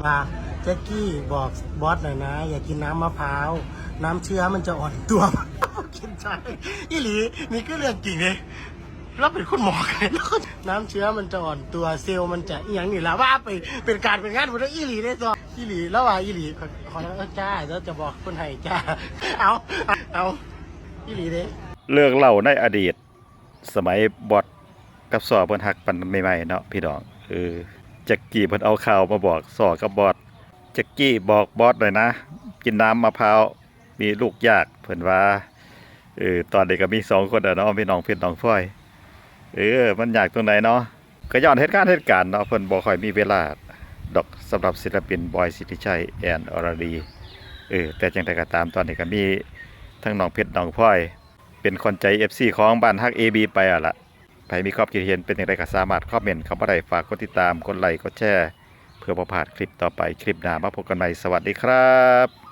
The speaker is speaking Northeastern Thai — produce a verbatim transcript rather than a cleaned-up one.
ว่าแจ็คกี้บอกบอสหน่อยนะ อย่ากินน้ำมะพร้าว น้ำเชื้อมันจะอ่อนตัว กินใจอีหลี นี่คือเรื่องจริงเลย เราเป็นคุณหมอกันเลย น้ำเชื้อมันจะอ่อนตัว เซลล์มันจะอีหยังนี่ละ ว่าไปเป็นการเป็นงานพุทธอีหลีได้ตัวอีหลี แล้วว่าอีหลี ขอขอแล้วจ้า แล้วจะบอกคนไทยจ้า เอาเอาอีหลีเด้ เรื่องเล่าในอดีต สมัยบอสกับซอเพิ่นฮักกันใหม่ๆเนาะพี่น้อง เออ แจ็คกี้เพิ่นเอาข่าวมาบอกซอกับบอส แจ็คกี้บอกบอสหน่อยนะ กินน้ำมะพร้าว มีลูกยาก เพิ่นว่า เออ ตอนนี้ก็มีสองคนอะเนาะ มีน้องเพชรน้องพลอย เออ มันยากตรงไหนเนาะ ก็ย้อนเหตุการณ์เหตุการณ์เนาะ เพิ่นบ่ค่อยมีเวลาดอก สำหรับศิลปินบอยสิทธิชัย แอนอรดี เออ แต่จังใดก็ตาม ตอนนี้ก็มีทั้งน้องเพชรน้องพลอย เป็นขวัญใจ เอฟซี ของบ้านฮัก เอบี ไปอะละ ใครมีความคิดเห็นเป็นอย่างไรก็สามารถคอมเมนต์เข้ามาได้ ฝากกดติดตาม กดไลค์ กดแชร์ เพื่อบ่พลาดคลิปต่อไป คลิปหน้ามาพบกันใหม่ สวัสดีครับ